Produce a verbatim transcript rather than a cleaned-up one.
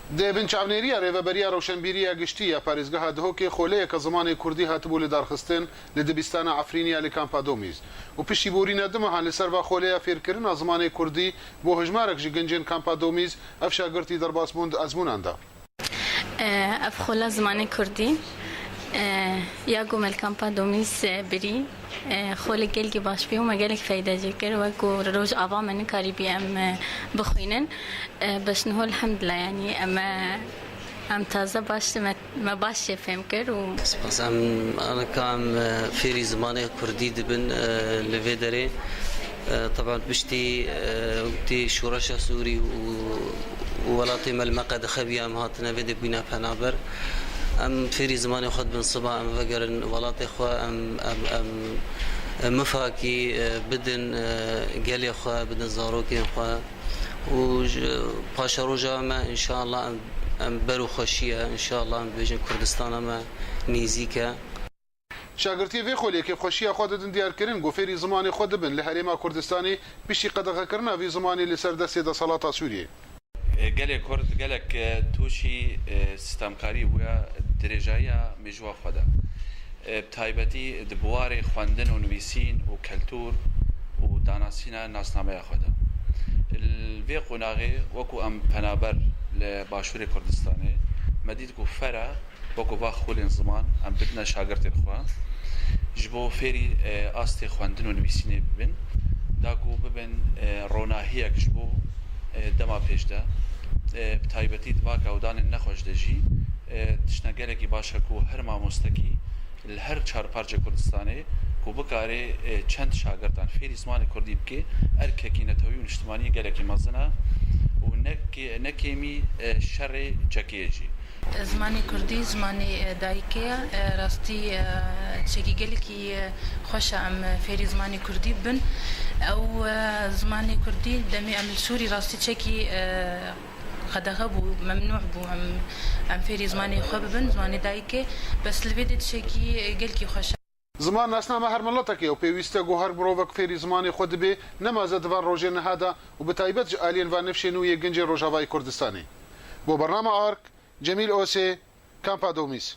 Di bin çavnêriya Rêveberiya Rewşenbîriya Giştî ya Parêzgeha Dihokê xoleyeke zimanê kurdî hatibû lidarxistin li dibistana Efrînî ya li Kampa Domîz û piştî borîna du mehan li ser va xoleya fêrkirina zimanê kurdî bo hejmarek ji gencên Kampa Domîz, ev şagirtî derbas bûn di ezmûnan de. Ev xola zimanê kurdî ya ku me li Kampa Domîz birî, xolê gelkî baş bî û me gelek feyde jê kir. Wek ku roj ava me nikarîbî em bixwînin. Bes niho elhamdulillah, yanî em, em taze baş, me, me baş jê fêm kir û Spas. Em anika em fêrî zimanê kurdî dibin li vê derê. Teban piştî wekî şoreşa Sûrî û û welatê me li me qedixe bûye, em hatine vê dê bûyne penaber. Em fêrî zimanê xwe dibin, siba em vegerin welatê xwe, em, em, em mifakî bidin gelê xwe, bidin zarokên xwe. Û ji paşeroja me înşallah em, em ber û xweşî ye, înşallah em dibêjin Kurdistana me nêzîk e. Şagirtiyê vê xolê kêfxweşiya xwe didin diyarkirin ku fêrî zimanê xwe dibin li Herêma Kurdistanê piştî qedexekirina vî zimanî li ser destê desthilata Sûriyê. Gelê Kurd gelek tûşî sîstemkarî bûye dirêjayiya mêjûwa xwe de. Bi taybetî di biwarê xwendin û nivîsîn û keltûr û danasîna nasnameya xwe de. Li vê qonaxê wekû em penaber li Başûrê Kurdistanê me dît ku fera wekû va xolên ziman em bidine şagirtên xwe, ji bo fêrî astê xwendin û nivîsînê bibin, da ku bibin ronahiyek ji bo dema pêş de. Bi taybetî di va kewdanên nexweş de jî tiştine gelekî baş e ku her mamostekî li her çar parçe Kurdistanê ku bikarê çend şagirtan fêrî zimanê kurdî bike, erkekî netewî û niştimanî gelekî mezin e û ne kê-, ne kêmî şerê çekê ye jî. Zimanê kurdî zimanê dayikê ye. Rastî tiştekî gelekî xweş e em fêrî zimanê kurdî bibin. Ew zimanê kurdî demê em li Sûrî rastî tiştekî qedexe bû, memnû bû em, em fêrî zimanê xwe bibin, zimanê dayikê. Bes li vê dê tiştekî gelkî xweş e. Ziman nasname her miletekê ye û pêwîst e ku her mirovek fêrî zimanê xwe dibe, nema zêde di van rojên niha de û bi taybet ji aliyên van nifşên nû yê gencên Rojavayê Kurdistanê. Bo Bernama Ark, Cemîl Osê, Kampa Domîz.